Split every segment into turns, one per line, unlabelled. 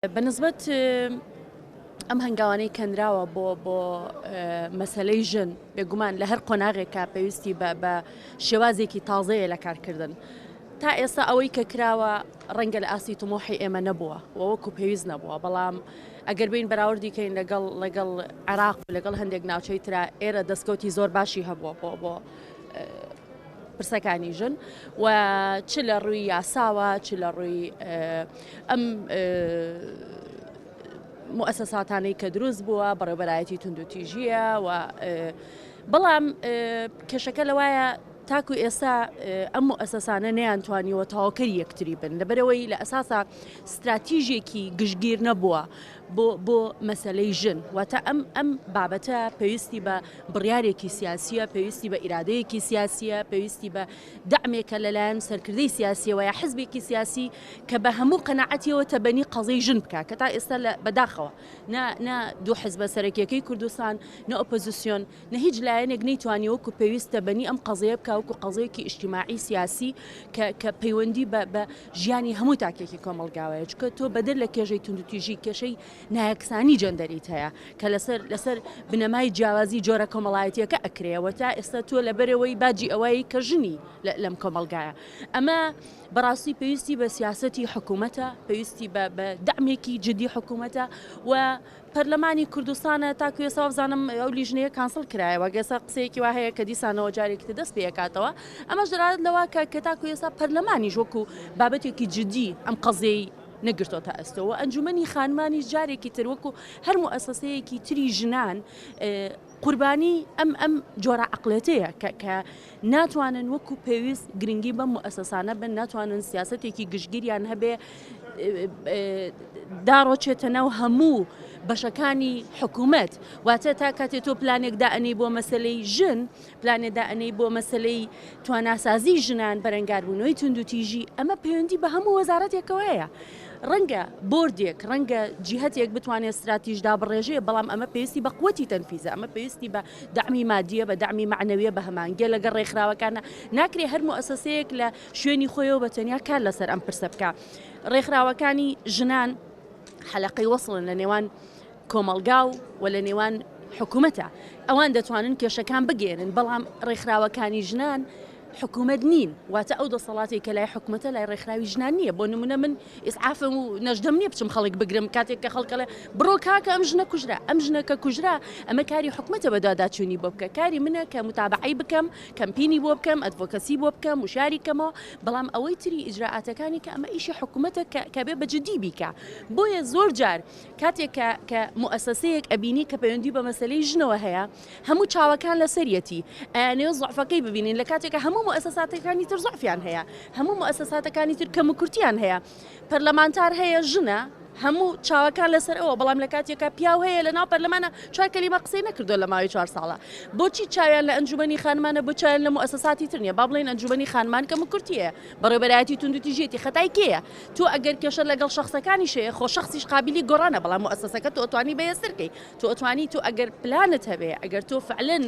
بە نسبەت ئەم هەنگاوانەی کەنراوە بۆ بۆ مەسلەی ژن بێگومان لە هەر قۆناغێکا پێویستی بە بە شێوازێکی تازەیە لە کارکردن تا ئێستا ئەوەی کە کراوە ڕەنگە لە ئاستی تمۆحی ئێمە نەبووە و وەکو پێویست نەبووە بەڵام ئەگەر بین بەراوردی کەین لەگەڵ لەگەڵ عێراق و لەگەڵ هەندێک ناوچەی ترا ئێرە دەستکەوتی زۆر باشی هەبووە بۆ بۆ پرسەکانی ژن و چ لە ڕووی یاساوە چ لە ڕووی ئەم موئەسەساتانەی کە دروست بووە بەڕێوبەرایەتی توندوتیژیە و بەڵام کێشەکە لەوایە تاکو ئێستا ئەم موئەسەسانە نەیانتوانیوە تەواوکەری یەکتری بن لەبەرەوەی لە ئەساسا ستراتیژێکی گشتگیر نەبووە بۆ بۆ مەسەلەی ژن واتە ئەم ئەم بابەتە پێویستی بە بڕیارێکی سیاسیە پێویستی بە ئیرادەیەکی سیاسیە پێویستی بە دەعمێکە لەلایەن سەرکردەی سیاسیەوە یا حزبێکی سیاسی کە بە هەموو قەناعەتیەوە تەبەنی قەزیەی ژن بکا کە تا ئێستا لە بەداخەوە نە نە دوو حزبە سەرەکیەکەی کوردستان نە ئۆپۆزیسیۆن نە هیچ لایەنێک نەیتوانی وەکو پێویست تەبەنی ئەم قەزیە بکا وەکو قەزیەکی ئیجتیماعی سیاسی کە کە پەیوەندی بە بە ژیانی هەموو تاکێکی کۆمەڵگاوەیە چونکە تۆ بەدەر لە کێشەی توندوتیژی کێشەی نایەکسانی جەندەریت هەیە کە لەسەر لەسەر بنەمای جیاوازی جۆرە کۆمەڵایەتیەکە ئەکرێەوە تا ئێستا تۆ لەبەرەوەی باجی ئەوەی کە ژنی لەم کۆمەڵگایە ئەمە بەڕاستی پێویستی بە سیاسەتی حکوومەتە پێویستی بە بە دەعمێکی جدی حکوومەتە و پەرلەمانی کوردستانە تاکو ئێستا وابزانم ئەو لیژنەیە کانسڵ کرایەوە گەسە قسەیەکی وا هەیە کە دیسانەوە جارێکی تر دەست پێکاتەوە ئەمەش دەلالەت لەوە کە کە تاکو ئێستا پەرلەمانیش وەکو بابەتێکی جدی ئەم قەزیەی نەگرتۆتە ئەستۆ و ئەنجومەنی خانمانیش جارێکی تر وەکو هەر موئەسەسەیەکی تری ژنان قوربانی ئەم ئەم جۆرە عەقڵێتەیە کە کە ناتوانن وەکو پێویست گرنگی بەم موئەسەسانە بن ناتوانن سیاسەتێکی گشتگیریان هەبێ داڕۆچێتە ناو هەموو بەشەکانی حکوومەت واتە تا کاتێ تۆ پلانێک دائەنێی بۆ مەسلەی ژن پلانێ دائەنێی بۆ مەسلەی تواناسازی ژنان بەرەنگاربوونەوەی توندوتیژی ئەمە پەیوەندی بە هەموو وەزارەتێکەوە هەیە ڕەنگە بۆردێک، ڕەنگە جیهەتێک بتوانێت ستراتیژ دابڕێژێ، بەڵام ئەمە پێویستی بە قوتی تەنفیزە، ئەمە پێویستی بە دەعمی مادییە، بە دەعمی مەعنەویە، بە هەماهەنگیە لەگەڵ ڕێکخراوەکانە. ناکرێ هەر موئەسەسەیەک لە شوێنی خۆیەوە بە تەنیا کار لەسەر ئەم پرسە بکا. ڕێکخراوەکانی ژنان حەلەقەی وەسڵن لە نێوان کۆمەڵگا و و لە نێوان حکوومەتە. ئەوان دەتوانن کێشەکان بگەیەنن، بەڵام ڕێکخراوەکانی ژنان حکومەت نین، واتە ئەو دەسەڵاتەی کە لای حکومەتە لای ڕێکخراوی ژنان نییە، بۆ نمونە من ئیسعافم و نەژدەم نییە بچم خەڵک بگرم کاتێک کە خەڵک ئەڵێ بڕۆ کاکە ئەم ژنە کوژرا، ئەم ژنە کە کوژرا ئەمە کاری حکومەتە بەدواداچوونی بۆ بکە، کاری منە کە متابەعەی بکەم، کەمپینی بۆ بکەم، advocacy بۆ بکەم، وشیاری کەمەوە، بەڵام ئەوەی تری ئیجرائاتەکانی کە ئەمە ئیشی حکومەتە کە کە بێ بە جدی بیکا، بۆیە زۆر جار کاتێک کە کە موئەسەسەیەک ئەبینی کە پەیوەندی بە مەسەلەی ژنەوە هەیە هەموو چاوەکان لەسەریەتی ئەیانەوێت زوعفەکەی ببینین لە کاتێکا هەموو موئەسەساتەکانی تر زوعفیان هەیە هەموو موئەسەساتەکانی تر کەموکورتیان هەیە پەرلەمانتار هەیە ژنە هەموو چاوەکان لەسەر ئەوە بەڵام لە کاتێکا پیاو هەیە لە ناو پەرلەمانە چوار کەلیمە قسەی نەکردووە لە ماوەی چوار ساڵە بۆچی چاویان لە ئەنجومەنی خانمانە بۆ چاویان لە موئەسەساتی تر نییە با بڵێین ئەنجومەنی خانمان کەموکورتی هەیە بەڕێوبەرایەتی توندوتیژیەتی خەتای کێیە تۆ ئەگەر کێشە لەگەڵ شەخسەکانیش هەیە خۆ شەخسیش قابیلی گۆڕانە بەڵام موئەسەسەکە تۆ ئەتوانی بەهێزتر کەی تۆ ئەتوانی تۆ ئەگەر پلانت هەبێ ئەگەر تۆ فعلەن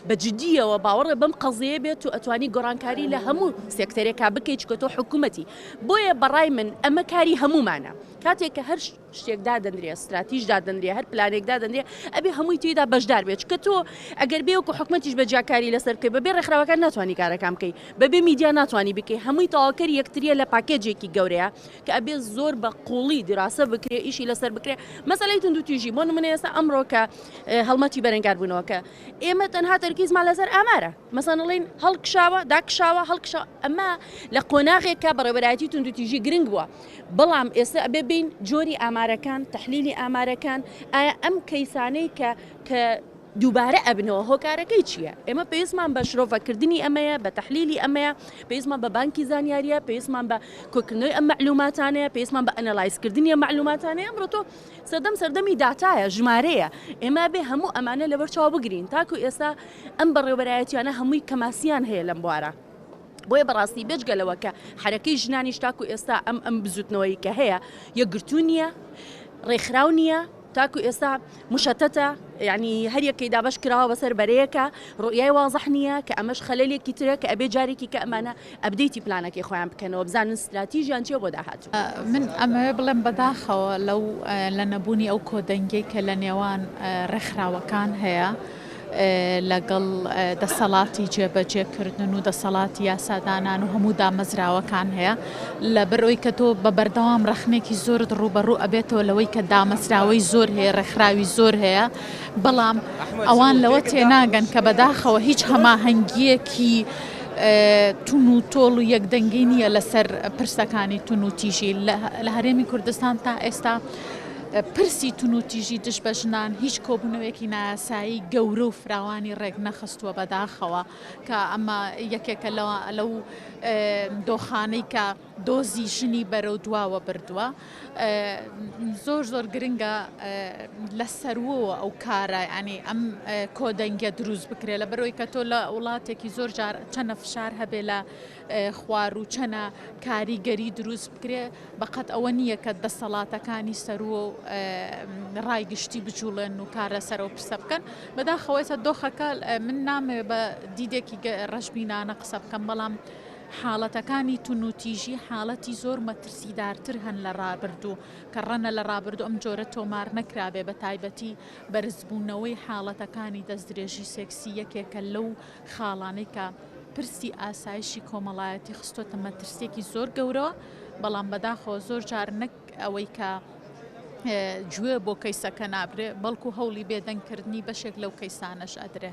بە جدیەوە باوەڕێ بەم قەزیەیە بێت تۆ ئەتوانی گۆڕانکاری لە هەموو سێکتەرێکا بکەیت چونکە تۆ حکوومەتی بۆیە بەڕای من ئەمە کاری هەموومانە کاتێک کە هەر شتێک دادەنرێ ستراتیژ دادەنرێ هەر پلانێک دادەنرێ ئەبێ هەمووی تێدا بەشدار بێت چونکە تۆ ئەگەر بێ وەکو حکومەتیش بە جیاکاری لەسەر بکەی بەبێ ڕێکخراوەکان ناتوانانی کارەکان بکەی بەبێ میدیا ناتوانانی بکەی هەمووی تەواوکەری یەکتریە لە پاکێجێکی گەورەیە کە ئەبێ زۆر بە قوڵی دیراسە بکرێ ئیشی لەسەر بکرێ مەسەلەی توندوتیژی بۆ نمونە ئێستا ئەمڕۆ کە هەڵمەتی بەرەنگاربوونەوەکە ئێمە تەنها تەرکیزمان لەسەر ئامارە مەسەن ئەڵێین هەڵکشاوە داکشاوە هەڵکشاوە ئەمە لە قۆناغێکە بەڕێوەبەرایەتی توندوتیژی گرنگ بووە بەڵام ئێستا ئەبێ بین جۆری ئامارەکان تەحلیلی ئامارەکان ئایا ئەم کەیسانەی کە کە دووبارە ئەبنەوە هۆکارەکەی چییە؟ ئێمە پێویستمان بە شرۆڤەکردنی ئەمەیە، بە تەحلیلی ئەمەیە، پێویستمان بە بانکی زانیارییە، پێویستمان بە کۆکردنەوەی ئەم مەعلوماتانەیە، پێویستمان بە ئەنەلایزکردنی ئەم مەعلوماتانەیە. ئەمڕۆ تۆ سەردەم سەردەمی داتایە، ژمارەیە. ئێمە ئەبێ هەموو ئەمانە لەبەر چاو بگرین. تاکو ئێستا ئەم بەڕێوەبەرایەتیانە هەمووی کەماسییان هەیە لەم بوارە. بۆیە بەڕاستی بێجگە لەوە کە حەرەکەی ژنانیش تاکو ئێستا ئەم ئەم بزوتنەوەی کە هەیە یەکگرتوو نییە، ڕێکخراو نییە. تاکو ئێستا مشەتەتە یانی هەریەکەی دابەش کراوە بەسەر بەرەیەکە ڕوئیای وازح نییە کە ئەمەش خەلەلێکی ترە کە ئەبێ جارێکی کە ئەمانە update ی پلانەکەی خۆیان بکەنەوە بزانن ستراتیژیان چیە بۆ داهاتوو.
من ئەمەوێ بڵێم بەداخەوە لەو لە نەبوونی ئەو کۆدەنگیەی کە لە نێوان ڕێکخراوەکان هەیە لەگەڵ دەسەڵاتی جێبەجێکردن و دەسەڵاتی یاسادانان و هەموو دامەزراوەکان هەیە لەبەرئەوەی کە تۆ بە بەردەوام ڕەخنێکی زۆرت ڕووبەڕوو ئەبێتەوە لەوەی کە دامەزراوەی زۆر هەیە ڕێکخراوی زۆر هەیە بەڵام ئەوان لەوە تێناگەن کە بەداخەوە هیچ هەماهەنگیەکی تون و تۆڵ و یەکدەنگی نییە لەسەر پرسەکانی تون و تیژی لە هەرێمی کوردستان تا ئێستا پرسی تونوتیژی دژ بە ژنان هیچ کۆبوونەوەیەکی نایاسایی گەورە و فراوانی ڕێک نەخستووە بەداخەوە کە ئەمە یەکێکە لەو دۆخانەی کە دۆزی ژنی بەرەو دواوە بردووە زۆر زۆر گرنگە لە سەروەوە ئەو کارە ینی ئەم کۆدەنگە دروست بکرێت لە بەرەوەی کە تۆ لە وڵاتێکی زۆر جار چەنە فشار هەبێ لە خوار و چەنە کاریگەری دروست بکرێ بەقەت ئەوە نییە کە دەسەڵاتەکانی سەروو ڕای گشتی بجوڵێن و کار لەسەر ئەو پرسە بکەن بەداخەوە ئێستا دۆخەکە من نامەوێ بە دیدێکی ڕەشبینانە قسە بکەم بەڵام حاڵەتەکانی تونوتیژی حاڵەتی زۆر مەترسیدارتر هەن لە ڕابردوو کە ڕەنە لە ڕابردوو ئەم جۆرە تۆمار نەکرابێ بە تایبەتی بەرزبوونەوەی حاڵەتەکانی دەستدرێژی سێکسی یەکێکە لەو خاڵانەی کە پرسی ئاسایشی کۆمەڵایەتی خستۆتە مەترسیەکی زۆر گەورەوە، بەڵام بەداخەوە زۆر جار نەک ئەوەی کە گوێ بۆ کەیسەکە نابرێ، بەڵکو هەوڵی بێدەنگکردنی بەشێک لەو کەیسانەش ئەدرێ.